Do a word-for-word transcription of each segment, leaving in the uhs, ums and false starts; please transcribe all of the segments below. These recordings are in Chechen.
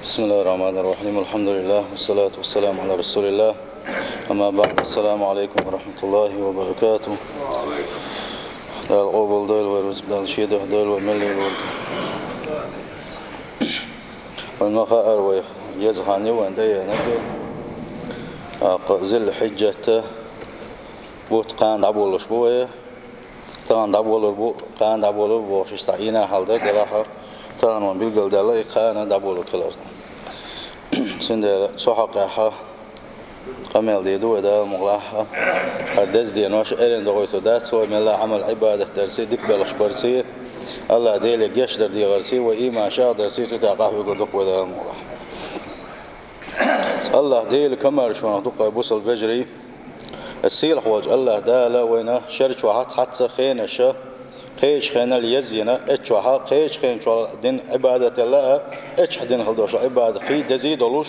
بسم الله الرحمن الرحيم. الحمد لله والصلاة والسلام على رسول الله. أما بعد، السلام عليكم ورحمة الله وبركاته. Дала къобалдойла вай рузба, Дала шен дуьхьа дойла вай мел лелорг. Вайна ма хаъара, вай еза хан ю вайна тӀеенарг. ТӀаккха Зулхьиджат бутт кхана дӀаболалуш бу вай. Тахана дӀаболалур бу, кхана дӀаболалур бу бохуш, иштта Ӏийна хьал дара, делахь а тахана вайна билгалдаьлла и кхана дӀаболалур хилар. Цундела цу хьокъехь къамел дийр ду вай, Дала мукъ лахь. ХӀара деза денош эрна дохуьйтур дац вай, мелла а Ӏамал-Ӏибадат дарций, дика белхаш барций, АллахӀ Деле гечдар дехарций, вай ийман чӀагӀдарций, цу тӀехь къахьоьгур ду-кх вай, Дала мукъ лахь. АллахӀ Делан комаьршонах ду-кх вай, бусалба вежарий. Сийлахь волчу АллахӀ Дала вайна шер чохь цхьацца хенаш кхечу хенал езйина, эццахь кхечу хен чохь дина Ӏибадатал а, эццахь дина хила долуш Ӏибадат кхин а дезий долуш,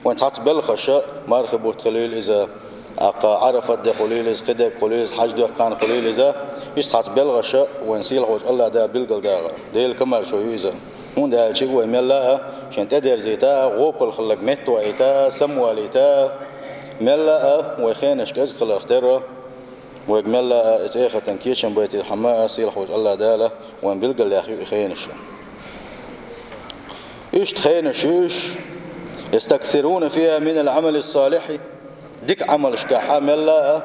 вайн цхьацца белхаш, мархи бутт хуьлийла иза, тӀаккха Ӏарафат де хуьлийла иза, кхидерг хуьлийла иза, хьаьж доккху хан хуьлийла иза, иштта цхьацца белхаш вайн сийлахь волчу АллахӀ Дала билгалдахар. Делан комаьршо ю иза. ХӀунда аьлча вай мелла а шен тӀедерзийта, гӀопал хилларг меттаваийта, самавалийта, мелла а вай хенаш кӀезиг хиларх терра, вайга мелла а и цӀехатан кечам байтийла хьама а сийлахь волчу АллахӀ Дала вайн билгалъяьхна ю и хенаш. Иштта хенаш ю уьш: يستكثرون فيها من العمل الصالح, дика Ӏамалшкахь мелла а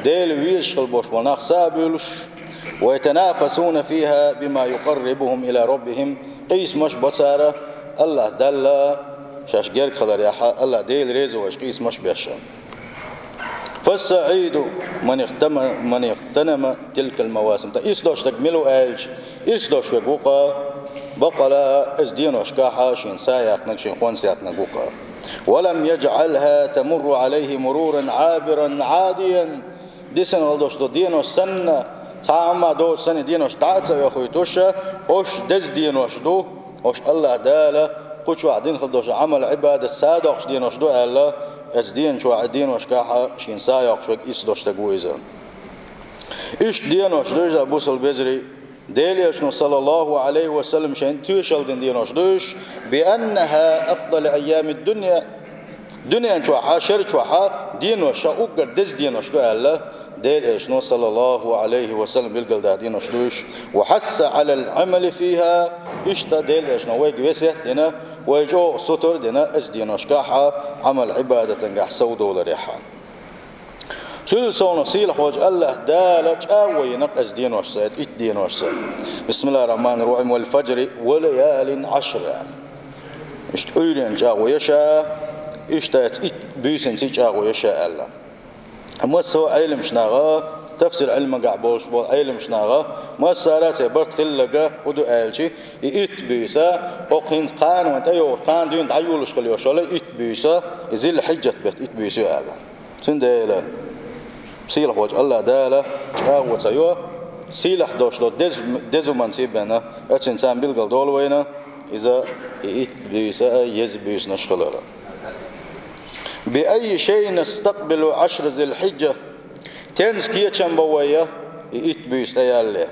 Дела везаш хила болуш болу нах са а буьйлуш, ويتنافسون فيها بما يقربهم إلى ربهم, къийсамаш бо цара АллахӀ Далла шаьш герга хиларехь, АллахӀ Дела реза вайша къийсамаш беш. فالسعيد من اغتم-، من اغتنم تلك المواسم. Ткъа ирс долуш стаг мила ву аьлча, ирс долуш верг ву-кх, баккъала а иза деношкахь шена са яьккхинарг, шена хӀонс яьккхинарг ву-кх. ولم يجعلها تمر عليه مرورا عابرا عاديا. Дисина хила долуш долу денош санна, цхьа а хӀума доцуш санна, денош дӀа а ца оьхуьйтуш, хӀорш деза денош ду, хӀорш АллахӀ Дала кху чохь дина хила долуш Ӏамал-Ӏибадат са доккхуш денош ду аьлла, оцу дена чохь, деношкахь шена са йоккхуш верг ирс долуш стаг ву иза. Иштта денош ду иза, бусалба вежарий, Делан Элчано, саллаллаху Ӏалайхи ва саллам, шайна тоьшалла дина денош ду уьш, بأنها أفضل أيام الدنيا. Дуьнен чохь, шер чохь денош уггар деза денош ду аьлла, Делан Элчано, саллаллаху Ӏалайхи ва саллам, билгалдаьхна денош ду уьш. وحث على العمل فيها. Иштта Делан Элчано вайга весет а дина, вай чӀогӀа сутара а дина, оцу деношкахь Ӏамал-Ӏибадатангахь совдовларехь. Цул совнаха сийлахь волчу АллахӀ Дала чӀагӀо йина-кх оцу деношца, итт деношца. بسم الله الرحمن الرحيم. والفجر وليال عشر. Иштта Ӏуьйренна чӀагӀо йо ша, иштта оцу итт буьйсанца чӀагӀо йо ша аьлла. Массо а Ӏеламнаха, тафсир Ӏилмангахь болуш болу Ӏеламнаха, массара а церан барт хилларг хӀун ду аьлча, и итт буьйса, окху хӀинца кхана вайна тӀейогӀуш, кхана дуьйна дӀайолалуш хила йолуш йолу итт буьйса, и Зулхьиджат беттан итт буьйса ю аьлла. Цундела сийлахь волчу АллахӀ Дала чӀагӀо ца йо, сийлахь долуш долу деза-, деза хӀуманца а бен, оцуьнца а билгалдолу вайна, иза и итт буьйса а еза буьйсанаш хилар. بأي شيء نستقبل عشر ذي الحجة؟ Стенца кечам бо вай и итт буьйса тӀеялале?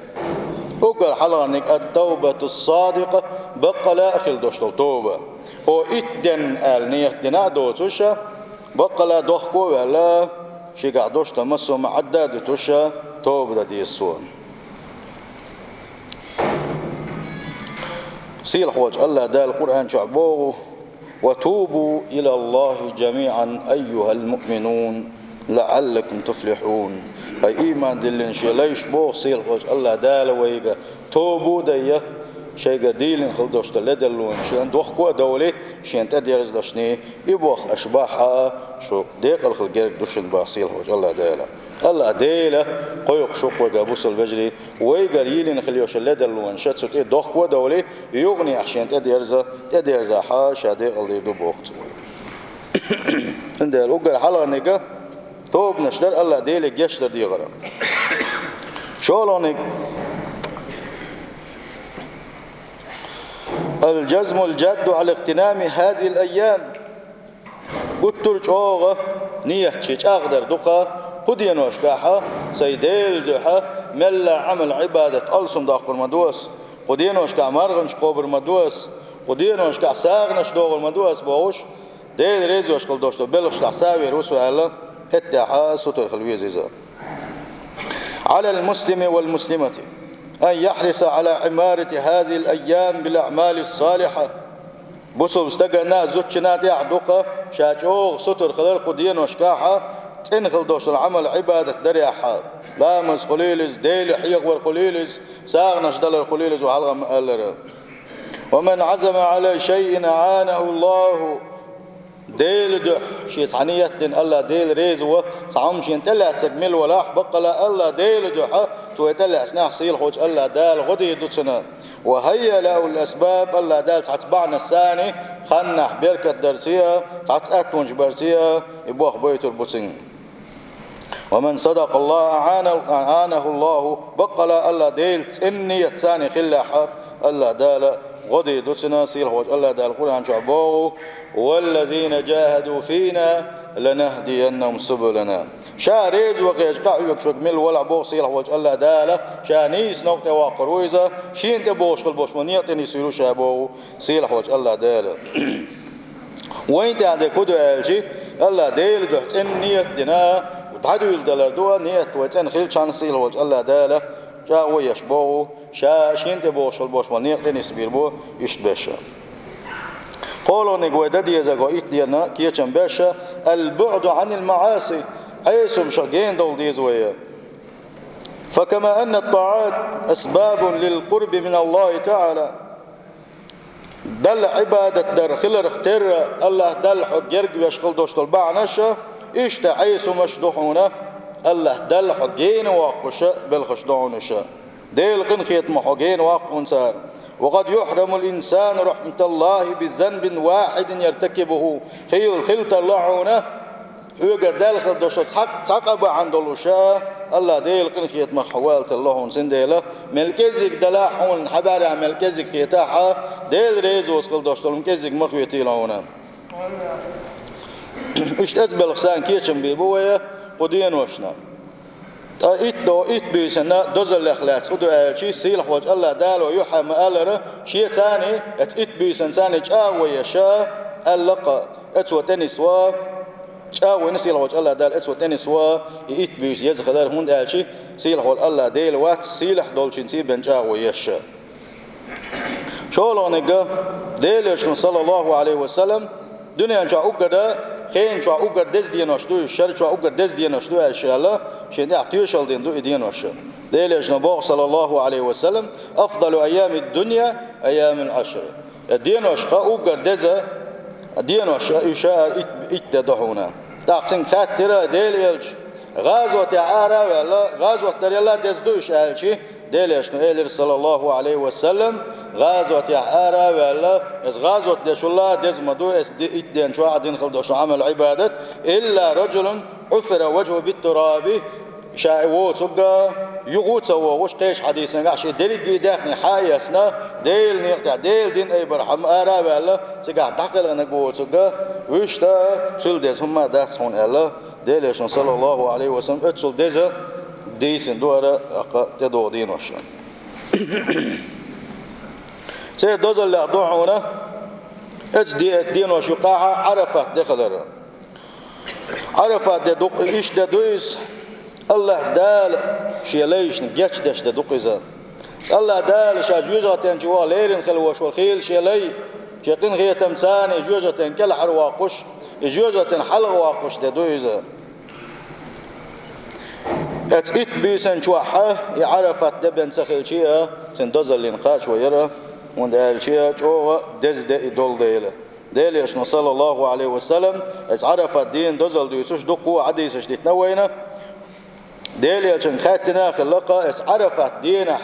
Уггар хьалхарниг التوبة الصادقة, баккъала а хила долуш долу тоба. Хьо итт денна аьлла, ният дина а доцуш, баккъала а дохко а ваьлла, шегахь долуш долу массо а хӀума Ӏадда а дуьтуш, тоба дан деза цо. Сийлахь волчу АллахӀ Дала Къуръан чохь боху: وتوبوا إلى الله جميعا أيها المؤمنون لعلكم تفلحون. ХӀай ийман диллина шен лайш, боху сийлахь волчу АллахӀ Дала вайга, тоба а дайя, шайгара дийлина хила долуш долу ледарлонаш шена дохко а довлий, шена тӀедерзадаларшний, и боху аша бахь а, шу декъала хила герга ду шуна, боху сийлахь волчу АллахӀ Дала. АллахӀ Дела кхойкхуш ву-кх вайгара, бусалба вежарий, вайгара йийлина хила йолуш йолу ледарлонаш цу тӀе дохко а довлий, юкъанехь шена тӀедерза, тӀедерзахь а, ша декъала дийр ду боху цо вайга. Цундела уггар хьалхарниг тобанаш дар, АллахӀ Деле гечдар дехар. ШолгӀаниг: الجزم الجاد على اغتنام هذه الأيام. Гуттар а чӀогӀа ният шен чӀагӀдар ду-кх, кху деношкахь сайн Делан дуьхьа мелла а Ӏамал-Ӏибадат алсам доккхур ма ду ас, кху деношкахь марханаш кхобур ма ду ас, Кху деношкахь сагӀанаш догӀур ма ду ас бохуш, Дела резош хила долуш долу белхаш тӀехь сов вер ву со аьлла, хӀеттехь сутара хила веза иза. على المسلم والمسلمة أن يحرص على عمارة هذه الأيام بالأعمال الصالحة. Бусулба стагана а, зудчунна а тӀехь дукха ша чӀогӀа сутара хилар кху деношкахь, цӀена хила долуш долу Ӏамал-Ӏибадат дарехь. Ламаз хуьлийла иза, Дела хьехавар хуьлийла иза, сагӀанаш далар хуьлийла иза, хьалха ма-аллара. ومن عزم على شيء أعانه الله. Делан дуьхьа шен цхьа ният дина, АллахӀ Дела реза ву, цхьа хӀума шена тӀелаьцнарг мила валахь, баккъала АллахӀ Делан дуьхьа цо и тӀелаьцнехь, сийлахьчу АллахӀ Дала гӀо дийр ду цунна. وهيأ له الأسباب, АллахӀ Дала цхьацца бахьанашца, ханнахь беркат дарца а, цхьацца аттонаш барца а и боху бойтур бу цуьнга. ومن صدق الله أعانه, أعانه الله, баккъала АллахӀ Дела цӀена ниятца хиллехь, АллахӀ Дала гӀо дийр ду цунна, сийлахьчу АллахӀ Дала Къуръан чохь боху: والذين جاهدوا فينا لنهدينهم سبلنا. Ша реза вахча къахьоьгуш верг мила валахь боху сийлахьчу АллахӀ Дала, ша нийса новкъа тӀе воккхур ву иза, шена тӀе бохуш хила болуш болу некъа тӀе нисвийр ву ша боху сийлахьчу АллахӀ Дала. Вайн тӀехь дерг хӀун ду аьлча, АллахӀ Делан дуьхьа цӀена ният дина, дӀадуьйладалар ду, ният вай цӀена хилчхьана сийлахьчу АллахӀ Дала чӀагӀо еш боху, ша шена тӀе бохуш хила болуш болу некъа тӀе нисбийр бу, иштта беш. КхоалгӀаниг вай дан дезарг итт дена кечам беш, البعد عن المعاصي, Ӏеса хӀумнех гена довла деза вай. فكما أن الطاعات أسباب للقرب من الله تعالى. Далла Ӏибадат дар хиларх терра, АллахӀ Далла хьо герга веш хила долуш долу бахьанаш, иштта Ӏеса хӀумнаш ду хьуна, АллахӀ Далла хьо гена воккхуш белхаш ду хьуна уьш. Делан къинхетамах хьо гена воккху хьуна цара. وقد يحرم الإنسان رحمة الله بذنب واحد يرتكبه. Хийла хила тарло хьуна, хьоьгара даьлла хила долуш цхьа, цхьа къа бахьана долуш, АллахӀ Делан къинхетамах хьо валийталло хьуна, цундела, мел кӀеззиг далахь хьуна, хьан бӀаьрахь мел кӀеззиг хетахь, Дела резоца хила долуш долу кӀеззиг ма хетийла хьуна. Иштта оцу белхашца кечам бийр бу вай кху деношна. Ткъа итт до-, итт буьйсанна дозаллех лаьцна хӀун ду аьлча, сийлахьчу АллахӀ Дала юьхьа ма-аллара, шен царний, оцу итт буьйсанна царний чӀагӀо еш аьлла-кх, оцо тӀенисво, чӀагӀо йина сийлахьчу АллахӀ Дала, оцо тӀенисво и итт буьйса еза хилар, хӀунда аьлча сийлахьчу АллахӀ Дела вац сийлахь долчуьнца бен чӀагӀо еш. ШолгӀаниг, Делан Элчано, саллаллаху Ӏалайхи ва саллам, дуьнен чохь уггар, хенан чохь уггар деза денош ду уьш, шар чохь уггар деза денош ду аьлла, шена тӀехь тоьшалла дина ду и денош. Делан Элчано боху, саллаллаху Ӏалайхи ва саллам: أفضل أيام الدنيا أيام العشر. Э, деношха уггар деза денош, уьш итт, итт де ду хьуна. ТӀаккха цуьнга хаьттира Делан Элчано: гӀазотехь ара а ваьлла, гӀазот дар елла деза ду уьш аьлча, Делан Элчано элира, саллаллаху Ӏалайхи ва саллам: гӀазотехь ара а ваьлла, иза гӀазот дешулла деза ма ду, иза ди-, итт ден чохь дина хила долуш Ӏамал-Ӏибадат, إلا رجل عفر وجهه بالتراب, ша и воцург юха ца вогӀуш, кхечу хьадисангахь шен дерриге а даьхни хьа а эцна, Делан некъа тӀехь, Делан дин айбархьама ара а ваьлла, цигахь дӀакхелхинарг воцург, вуьшта цуьнан деза хӀумма дац хьуна аьлла, Делан Элчано, саллаллаху Ӏалайхи ва саллам, оццул деза дийцина ду хӀара, тӀаккха тӀедогӀу денош. Церан дозаллех ду хьуна оцу де-, оцу денош юкъахь Ӏарафат де хилар. Ӏарафат де ду-кх, иштта де ду иза, АллахӀ Дала шен лайшна гечдеш де ду-кх иза. АллахӀ Дала ша жоьжахатен чу ваха леррина хила волуш волу хийла шен лай, шен къинхетамца жоьжахатен кӀелхьарвоккхуш, и жоьжахатен хьалхавоккхуш де ду иза. Оцу итт буьйсанна чохь и Ӏарафат де бен ца хилча а, цуьнан дозаллина кхачо яра, хӀунда аьлча чӀогӀа деза де и долу дела. Делан Элчано, саллаллаху Ӏалайхи ва саллам, оцу Ӏарафат дийнан дозалла дуьйцуш дуккха а хьадисаш дитина вайна. Делан Элчанга хаьттина а хилла-кх, оцу Ӏарафат дийнахь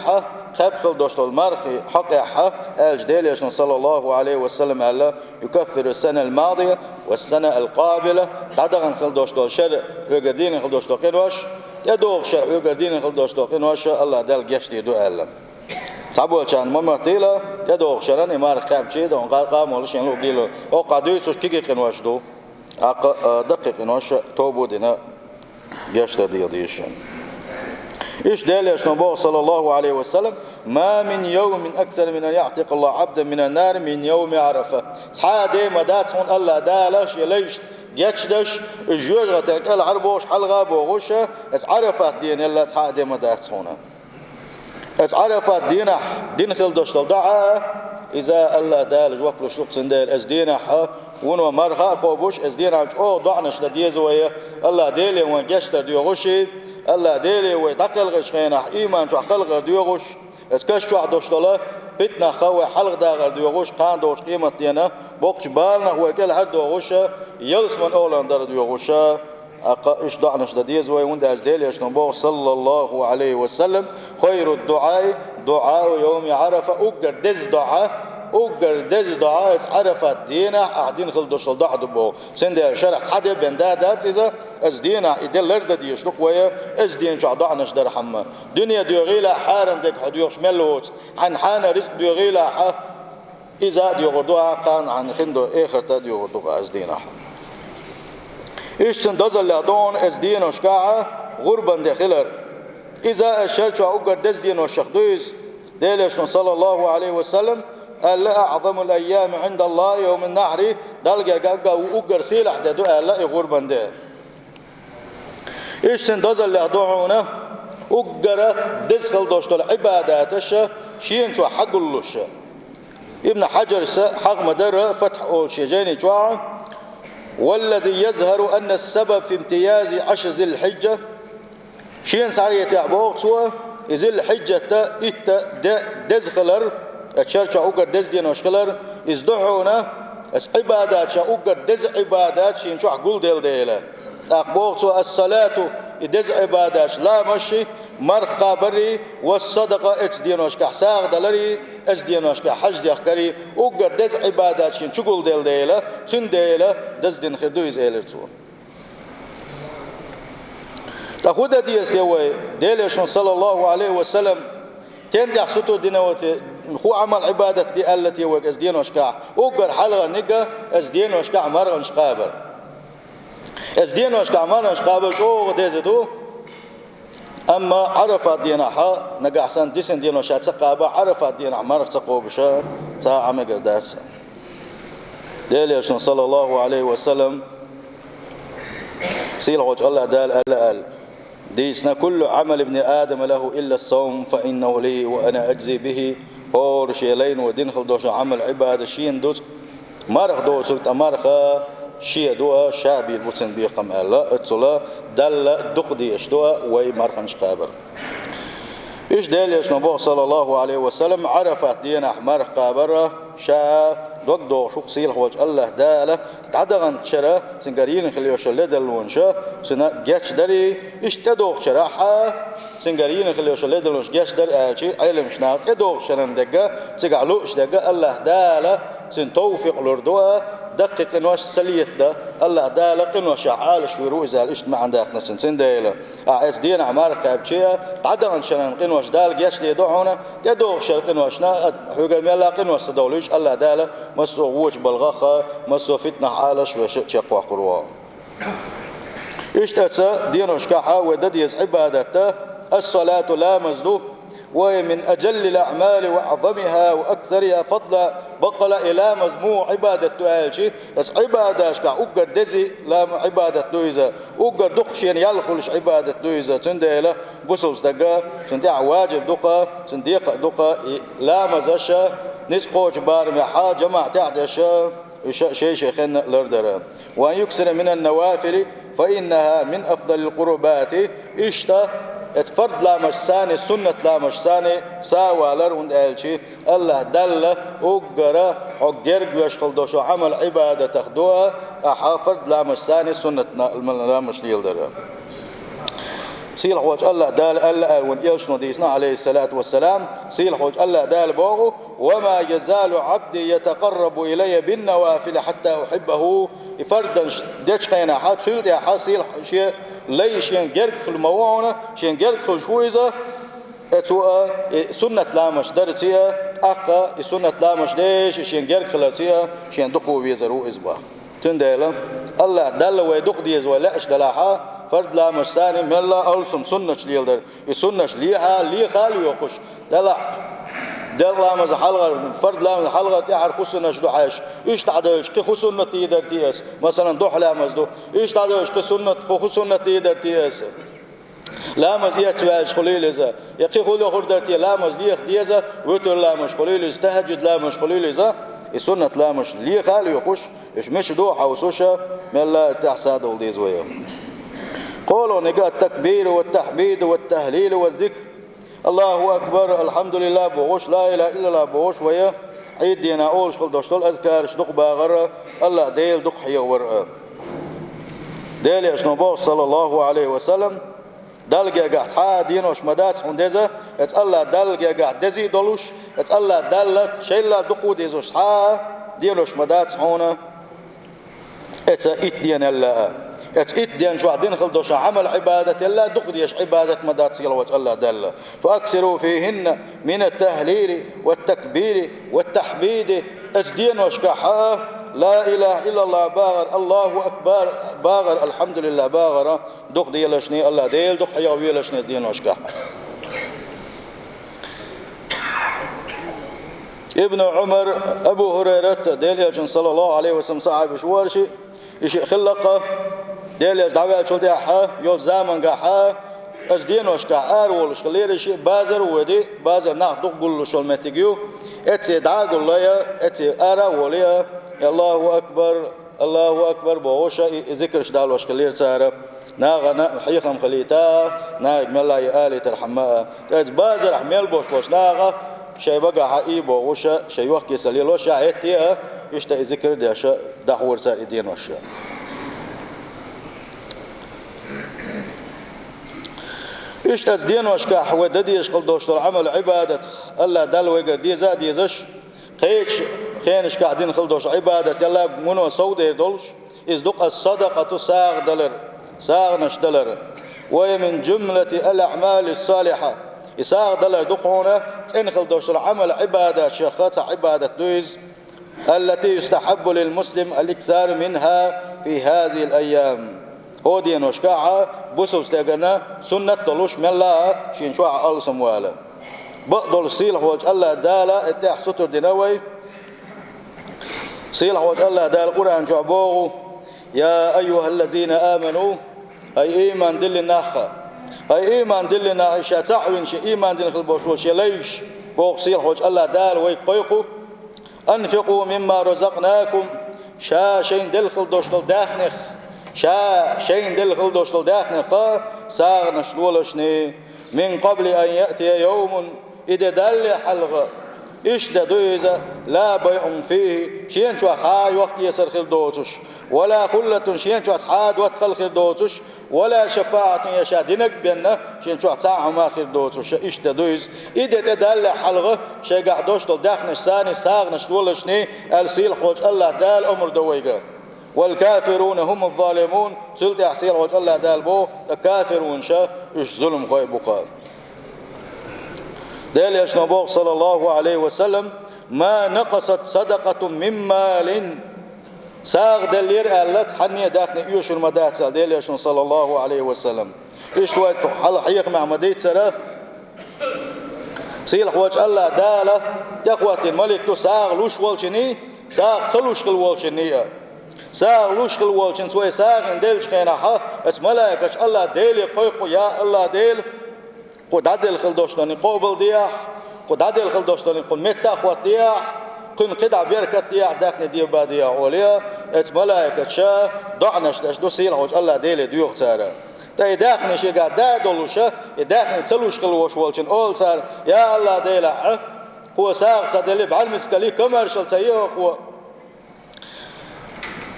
кхаьбна хила долуш долу мархи хьокъехь, аьлча Делан Элчано, саллаллаху Ӏалайхи ва саллам, аьлла: يكفر السنة الماضية والسنة القابلة, дӀадахана хила долуш долу шара хьоьгара дийна хила долуш долу къинош, тӀедогӀучу шара хьоьгара дийна хила долуш долу къинош АллахӀ Далла гечдийр ду аьлла. Цхьаболчарна ма моттийла, тӀедогӀучу шарна и марха кхаьбча, дон къа-, къамел шен луъург дийла, хӀокхахь дуьйцуш кегий къинош ду, тӀаккха, а, даккхий къинош тоба а дина, гечдар дийла деза шена. Иштта Делан Элчано боху, саллаллаху Ӏалайхи ва саллам: «Ма мин йовмин аксара мин ан яӀтикъаллаху Ӏабдан минан-нари мин йовми Ӏарафа». Цхьа а де ма дац хьуна АллахӀ Дала шен лайшна гечдеш, уьш жоьжахатин кӀелхьара бохуш, хьалха а бохуш, оцу Ӏарафат дена елла цхьа а де ма дац хьуна. Оцу Ӏарафат дийнахь дина хила долуш долу доӀа, иза АллахӀ Дала жоп луш ду-кх, цундела оцу дийнахь вуно марха а кхобуш, оцу дийнахь чӀогӀа доӀанаш дан деза вай, АллахӀ Деле вайн гечдар доьхуш, АллахӀ Деле вай дӀакхелхинчу хенахь ийман чохь кхалхар доьхуш, оцу каш чохь долуш долу питанах вай хьалхадаккхар доьхуш, кхана долчу къематдийнахь боккхачу баланах вай кӀелхьардохуш, ялсаманин олаллин дар доьхуш. ТӀаккха иштта доӀанаш дан деза вай, хӀунда аьлча Делан Элчано боху, саллаллаху Ӏалайхи ва саллам: «Хайру дуӀаи дуӀау йовми Ӏарафа», уггар деза доӀа, уггар деза доӀа оцу Ӏарафат дийнахь ахь дина хила долуш долу доӀа ду боху. Цундела шарахь цхьа де бен да дац иза, оцу дийнахь и де лардан дезаш ду-кх вай, оцу ден чохь доӀанаш дархьама. Дуьне доьхийла, хьарам дерг хьо доьхуш мел воцу, хьайна хьанал рицкъ доьхийла хьо, иза а доьхур ду ахь, кхана хьайна хин долу эхарт а доьхур ду-кх ахь оцу дийнахь. Иштта цуьнан дозаллех ду хьуна оцу деношкахь гӀурбан де хилар. Иза оцу шар чохь уггар деза деношех ду иза. Делан Элчано, саллаллаху Ӏалайхи ва саллам, аьлла: «АӀзамул айями ӀиндаллахӀи йовмун-нахьри», Далла гергахь уггар сийлахь де ду аьлла и гӀурбан де. Иштта цуьнан дозаллех ду хьуна уггар деза хила долуш долу Ӏибадаташ шена чохь хьагуллуш. Ибн Хьаджарс хьахам дара Фатхь олучу шен жайни чохь: «Валлази язхару анна ас-сабаб фи имтиязи Ӏашри Зил-Хьиджа». Шена схьахетехь, боху цо, и Зил-Хьиджатан итт де деза хилар, оцу шар чохь уггар деза денош хилар, иза ду хьуна, оцу Ӏибадаташах уггар деза Ӏибадат шена чохь гулделла дела. ТӀаккха боху цо: «Ас-салату», и деза Ӏибадаташ, ламазаш, марха кхабар, «ва ас-садакъа», оцу деношкахь сагӀа далар, оцу деношкахь хьаж дехкар, уггар деза Ӏибадаташ шена чу гулделла дела, цундела деза дина хир ду иза, элира цо. Ткъа хӀун дан деза те вай, Делан Элчано, саллаллаху Ӏалайхи ва саллам, стен тӀехь сутара дина вай те, хӀун Ӏамал-Ӏибадат де аьлла те вайга оцу деношкахь? Уггар хьалхарниг оцу деношкахь марханаш кхабар. Оцу деношкахь марханаш кхабар чӀогӀа деза ду, амма Ӏарафат дийнахь, нагахь санна дисина денош ша ца кхаба, Ӏарафат дийнахь марха ца кхобуш, цхьа а мегар дац. Делан Элчано, саллаллаху Ӏалайхи ва саллам, сийлахьчу АллахӀ Дала аьлла аьлла дийцина: «Куллу Ӏамали ибни Адама лаху илла ас-савм, фа иннаху ли ва ана аджзи бихи». ХӀора шен лайно дина хила долуш Ӏамал-Ӏибадат шена ду, марха доцург, ткъа марха шен ду, ша бийр бу цуьнан бекхам аьлла, оццула Далла дукха дезаш ду вай марханаш кхабар. Иштта Делан Элчано боху, саллаллаху Ӏалайхи ва саллам, Ӏарафат дийнахь марха кхабар ша дог дохуш ву-кх сийлахьчу АллахӀ Дала, дӀадаханчу шарахь цуьнгара йина хила йолуш йолу ледарлонаш цуьнан гечдар, иштта тӀедогӀучу шарахь цуьнгара йина хила йолуш йолу ледарлонаш гечдар аьлча, Ӏеламнаха тӀедогӀучу шарна дерг, цигахь лууш дерг АллахӀ Дала цуьнан тавфикъ лур ду, даккхий къинош ца летадан, АллахӀ Дала къиношех Ӏалашвийр ву иза аьлла, иштта маьӀна даьккхина цуьнан. Цундела ахь оцу дийнахь марха кхаьбча, дӀадаханчу шарна къинош Дала гечдийр ду хьуна, тӀедогӀучу шарна къиношна, хьоьгара мелла а къинош ца довлуьйтуш, АллахӀ Дала массо а вочу балхах а, массо а фитнах Ӏалашвеш а чекхваккхур ву. Иштта оцу деношкахь вай дан деза Ӏибадат ас-салату, ламаз ду, ва хия мин аджаллил аӀмали ва аӀзамихӀа ва аксарихӀа фадла. Баккъала и ламаз муха Ӏибадат ду аьлча, оцу Ӏибадаташкахь уггар деза лам-, Ӏибадат ду иза, уггар дукха шена ял хуьлуш Ӏибадат ду иза. Цундела бусалба стага цунна тӀехь важиб ду-кх, цунна декхар ду-кх и ламазаш ницкъ кхочу барамехь жамаӀатехь деш, уьш шай-шайх хенна лардара. «Ва ан юксира минан-навафили, фа иннахӀа мин афдалил-къурбати». Иштта, оцу фард ламазашца санна, суннат ламазашца санна сов валар, хӀунда аьлча АллахӀ Далла уггар хьо герга веш хила долуш йолу Ӏамал-Ӏибадатех ду ахь фард ламазашца санна суннат на-, ламазаш леладар. Сийлахьчу АллахӀ Дала аьлла аьлла вайн Элчано дийцина, Ӏалайхиссалату вассалам, сийлахьчу АллахӀ Дала боху: «Ва ма язалу Ӏабди ятакъаррабу илаййа бин-навафили хьатта ухьиббахӀу». И фарданаш дечу хенахь, цул тӀаьхьа сийлахь-, шен лай шена герга хила ма ву хьуна, шена герга хуьлуш ву иза, э, цо а, и суннат ламазаш дарца а, тӀаккха и суннат ламазаш деш, и шена герга хиларца а, шена дукха везар ву иза боху. Цундела АллахӀ Далла вай дукха деза вай лаьаш далахьа, фард ламазаш санна мелла алсам суннаташ леладар. И суннаташ лехьа, леха а лоьхуш, делахь, делахь ламаза хьалхара, фард ламаза хьалхара тӀехьара хӀу суннаташ ду хьаьш. Иштта хьадоьлча кхы хӀу суннат дийдар те ас, масалан, духьа ламаз ду. Иштта хьадоьлча кхы суннат, хӀу, хӀу суннат дийдар те ас. Ламаз эцваьлча хулийла иза, я кхы хӀу лохур дар те, ламаз леха деза, витр ламазаш хулийла иза, тахӀаджуд ламазаш хулийла иза, и суннат ламазаш леха а лоьхуш, уьш мича ду хьовсуша, мелла а тӀехьа садовла деза вай. КхоалгӀаниг التكبير والتحميد والتهليل والذكر. АллахӀу акбар, алхьамдулиллахӀ бохуш, ла илахӀа иллаллахӀ бохуш вай, Ӏийд дийнахьа олуш хила долуш долу азкараш дукха багӀар а, АллахӀ Дела дукха хьехавар а. Делан Элчано боху, саллаллахӀу Ӏалайхи ва саллам, Далла гергахь цхьа а денош ма дац хьуна деза, эца АллахӀ Далла гергахь дезий долуш, эца АллахӀ Далла шайла дукха дезаш цхьа а денош ма дац хьуна, эца итт денал а. Эца итт ден чохь дина хила долуш Ӏамал-Ӏибадатал а дукха дезаш Ӏибадат ма дац сийлахьчу АллахӀ Далла. فأكثروا فيهن من التهليل والتكبير والتحميد. Эца деношкахь а ла илахӀа иллаллахӀ багӀар, АллахӀу акбар багӀар, алхьамдулиллахӀ багӀар, дукха делашний, АллахӀ Дела дукха хьехавелашний деношкахь. Ибн Ӏумар, Абу ХӀурайрат, Делан Элчанан, саллаллахӀу Ӏалайхи ва саллам, сахьабаш вара шиъ, и шиъ хилла-кх, Делан Элча дӀаваьллачул тӀаьхьа йолчу замангахь а, эца деношкахь ара волуш хилира, и шиъ базар а воьду, базар нах дукха гуллуш йолу меттиг ю, эццахь дӀа а гулло, эццахь ара а волу, АллахӀу акбар, АллахӀу акбар бохуш, и, и зикраш далош хилира цара. Нахана хьехам хилийта, нахе мелла а алийтархьама а. ТӀаккха базарахь мел болуш болчу наха шайн багахь а и бохуш, шайн йохкийсал лелош а, хӀетте а, иштта и зикр а деш, дӀахьора цара и денош. Иштта эца деношкахь вай дан дезаш хила долуш долу Ӏамал-Ӏибадат, АллахӀ Далла вайгара деза а дезаш, кхечу хенашкахь дина хила долуш Ӏибадат, Аллахь муно сов дер долуш, иза ду-кх ас-садакъату, сагӀа далар, сагӀанаш далар. وهي من جملة الأعمال الصالحة. И сагӀа далар ду-кх хьуна цӀена хила долуш долу Ӏамал-Ӏибадатех цхьа Ӏибадат ду иза. التي يستحب للمسلم الإكثار منها في هذه الأيام. ХӀокху деношкахь а бусалба стегана суннат долуш мелла а шен чохь алсам вала. Бакъдолуш сийлахьволчу АллахӀ Дала и тӀехь сутар дина вай. Сийлахьволчу АллахӀ Дала Къуръан чохь боху: «Я айюхаллазина аману», ай, ийман диллина нах а! Ай, ийман диллина нах а, ша цхьаъ вина шен ийман дина хила болуш волу шен лайш, боху сийлахьволчу АллахӀ Дала вайга кхойкху: «Анфикъу мимма разакънакум», ша шайна делла хила долуш долу даьхнех, ша шайна делла хила долуш долу даьхнех сагӀанаш лолашний, «мин къабли ан яътия йовмун», и де далале хьалха, иштта де ду иза, «ла байъун фийхи», шена чохь цхьа а йохкаэсар хир доцуш, «ва ла хуллатун», шена чохь цхьа а доттагӀал хир доцуш, «ва ла шафаӀатун», я ша динарг а бенна, шена чохь цхьа а хӀума хир доцуш, иштта де ду иза. И де тӀедалале хьалха, шайгахь долуш долу даьхнаш санний, сагӀанаш лолашний, аьлла сийлахьволчу АллахӀ Дала омра до вайга. «Вал кафируна хумуз залимун», цул тӀаьхьа сийлахьволчу АллахӀ Дала боху, ткъа кафирунаша уьш зуламхой бу-кх. Делан Элчано боху, саллаллаху Ӏалайхи ва саллам: «Ма накъасат садакъатун мин малин». СагӀа деллера аьлла, цхьанне а даьхни оьшур ма дац аьлла Делан Элчано, саллаллаху Ӏалайхи ва саллам. Иштта вай тхо хьалха хьехамехь ма-дийццара, сийлахьволчу АллахӀ Дала тӀехӀоттийна малик ду сагӀа луш волчунний, сагӀа ца луш хила волчунний а. СагӀа луш хила волчуьнца вай сагӀина деллачу хенахь, оцу малайкаша АллахӀ Деле кхойкху: «Я АллахӀ Дела, кху дӀаделла хила долуш долу къобалдехьа, кху дӀаделла хила долуш долу кху метта а хӀоттадехьа, кхуьнан кхидӀа беркат дехьа, даьхни дебадехьа», олий, оцу малайкаша доӀанаш деш ду, сийлахьволчу АллахӀ Деле доьху цара. Ткъа и даьхни шегахь да а долуша, и даьхни ца луш хила волуш волчун олу цара: «Я АллахӀ Дела, кхо сагӀа ца делли, бӀаьрмицкалли, комаьршалла ца йо кхо.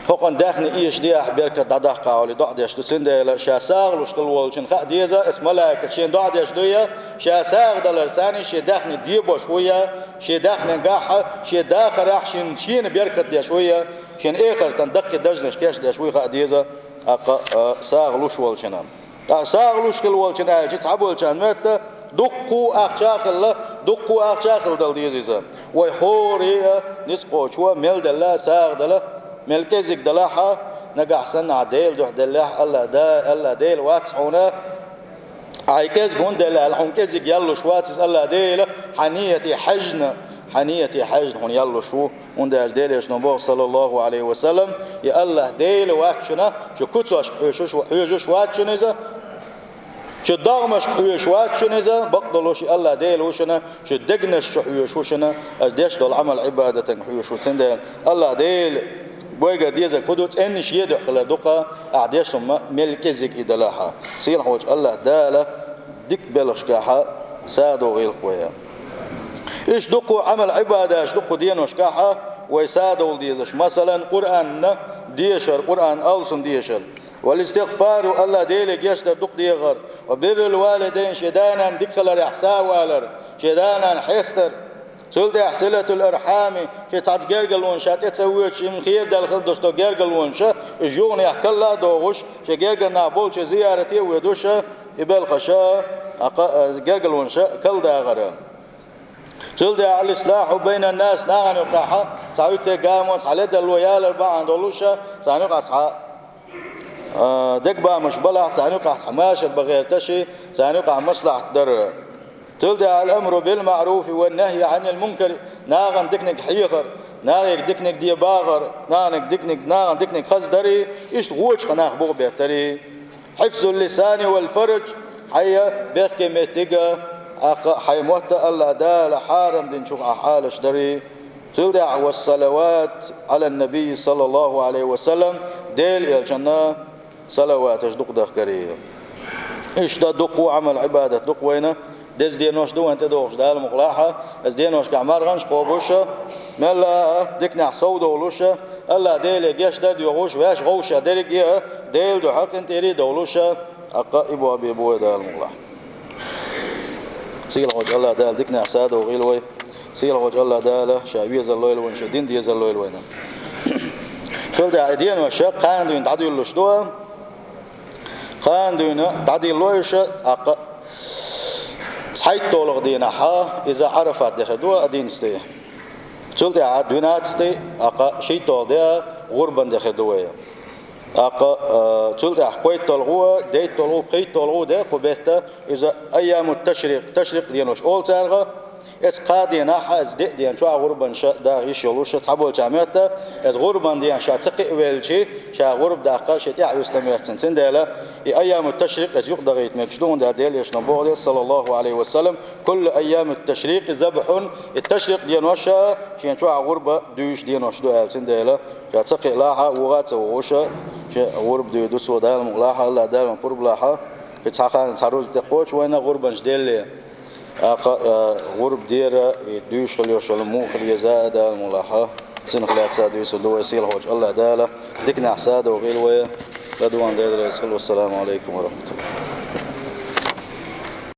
ХӀокхунна даьхни эшадехьа, беркат дӀадаккха», олий доӀа деш ду. Цундела ша сагӀа луш хила волчун хаа деза, оцу малайкаша шена доӀа деш дуй, ша сагӀа далар санний шен даьхни дебош вуй, шен даьхненгахь, шен дахарехь шен, шена беркат деш вуй, шен эхартан даккхий даржаш кечдеш вуй хаа деза. ТӀаккха, а, сагӀа луш волчунна. ТӀаккха сагӀа луш хила волчун аьлча, цхьаболчарна моьтту, дуккха а ахча а хилла, дуккха а ахча а хила дала деза иза. Вай хӀора а ницкъ кхочо мел делла сагӀа дала, мел кӀезиг далахьа, Нагахь санна ахь Дела дуьхьа деллехь, АллахӀ Да-, АллахӀ Дела вац хьуна, ахь кӀезиг хӀунда делла аьлла, хьуна кӀезиг яллуш вац иза АллахӀ Дела, хьан нийят хьаьжна, хьан нийят хьаьжна хьуна яллуш ву. ХӀунда аьлча Делан Элчано боху, саллаллаху Ӏалайхи ва саллам, и АллахӀ Дела вац шуна, шу куцашка хьоьжуш, хьоьжуш вац шуна иза, шу догӀмашка хьоьжуш вац шуна иза, бакъдолуш и АллахӀ Дела ву шуна, шу дегнаш чу хьоьжуш ву шуна, аш деш долу Ӏамал-Ӏибадатан хьоьжуш ву. Цундела АллахӀ Дела вайгара дезарг хӀун ду, цӀенна шен дуьхьа хилар ду-кх, ахь деш хӀума мел кӀезиг и делахь а. Сийлахьчу АллахӀ Дала дика белхашкахь садогӀийла-кх вай. Иштта дуккха а Ӏамал-Ӏибадаташ дуккха а деношкахь вай садовла дезаш. Масалан, Къуръан дешар, Къуръан алсам дешар. Вал-истигъфару, АллахӀ Деле гечдар дукха дехар. Ва биррул валидайн, шен да-нана дика хиларехь сов алар, шен да-нана хьестар. Цул тӀаьхьа силатул архьами, шен цхьацца гергарлонаш тӀе ца воьдуш, им хера даьлла хила долуш долу гергарлонаш, уьш юханехьа карла а дохуш, шен гергара нах болчу зиярате а воьдуш, и белхаш, а, кха-, а, гергарлонаш карладахар. Цул тӀаьхьа ал-ислахьу байнан-нас, нахана юкъахь цхьа хӀуьттарг, гамо, цхьа ледарло ялар бахьана долуш, царна юкъахь цхьа, а, дегабамаш балахь, царна юкъахь цхьа машар бан гӀерташ, царна юкъахь маслахьат дар. Цул тӀаьхьа ал-амру бил-маъруфи ван-нахьи Ӏанил-мункари, нахана диканиг хьехар, нахе диканиг де бахар, нахана диканиг, нахана диканиг хаза дари, иштта вочу нах буха беттари. Хьифзул-лисани вал-фарж, хьайн бехке меттиг а, кха-, хьайн мотт а АллахӀ Дала хьарам динчух ахь Ӏалаш дари. Цул тӀаьхьа вассалават Ӏалан-набий, саллаллаху Ӏалайхи ва саллам, Делан Элчанна салаваташ дукха дахкари. Иштта дуккха а Ӏамал-Ӏибадат ду-кх вайна, деза денош ду вайна тӀедогӀуш, Дала мукъалахь, иза деношкахь марханаш кхобуш, мелла а диканехь совдовлуш, АллахӀ Деле гечдар доьхуш, ваьш вовшах дерриге а Делан дуьхьа къинтӀера а довлуш, кха-, и бохь бе бу вай, Дала мукъалахь. Сийлахьчу АллахӀ Дала диканехь садогӀийла вай. Сийлахьчу АллахӀ Дала Ша везар лойла вайна, Ша дин дезар лойла вайна. Цул тӀаьхьа и денош кхана дуьйна дӀадуьллуш ду. Кхана дуьйна дӀадилло уьш, кха-, цхьайтталгӀа дийнахь, иза Ӏарафат де хир ду, одиннадцатый. Цул тӀаьхьа двенадцатый, кха-, шийтталгӀа де, гӀурбан де хир ду вай. ТӀаккха, а, цул тӀаьхьа кхойтталгӀа, дейтталгӀа, пхийтталгӀа де кху бетта, иза айямут-ташрикъ, ташрикъ денош олу цаьрга. Эцу кхаа дийнахь, эцу деа ден чохь гӀурбанаш даха йиш йолуш, цхьаболчара моьтту, эцу гӀурбан ден ша ца кхиавелча, ша гӀурба даккха шен тӀаьхьа вуьсу дан моьтту цуьнан. Цундела и айямут-ташрикъ эцу юкъадахийта мегаш ду, хӀунда аьлча Делан Элчано боху деза, саллаллаху Ӏалайхи ва саллам, куллу айямут-ташрикъи забхьун, и ташрикъ денош шен чохь гӀурба дуьйш денош ду аьлла. Цундела ша ца кхиалахь а, вуха а ца вогӀуш, шен гӀурба дуьйр ду цо, Дала мукъалахь, АллахӀ Дала пурба лахь, кхин цхьа хан, цхьа рузба тӀекхочу вайна гӀурбанаш делле. ТӀаккха, а, гӀурба дера, и дуьйш хила йиш йолу муха хила еза а, Дала мукъалахь, цунах лаьцна а дуьйцур ду вай. Сийлахьчу АллахӀ Дала диканехь садогӀийла вай. ЛадугӀун Дела реза хуьлда. Вассаламу Ӏалайкум ва рахьматуллахӀ.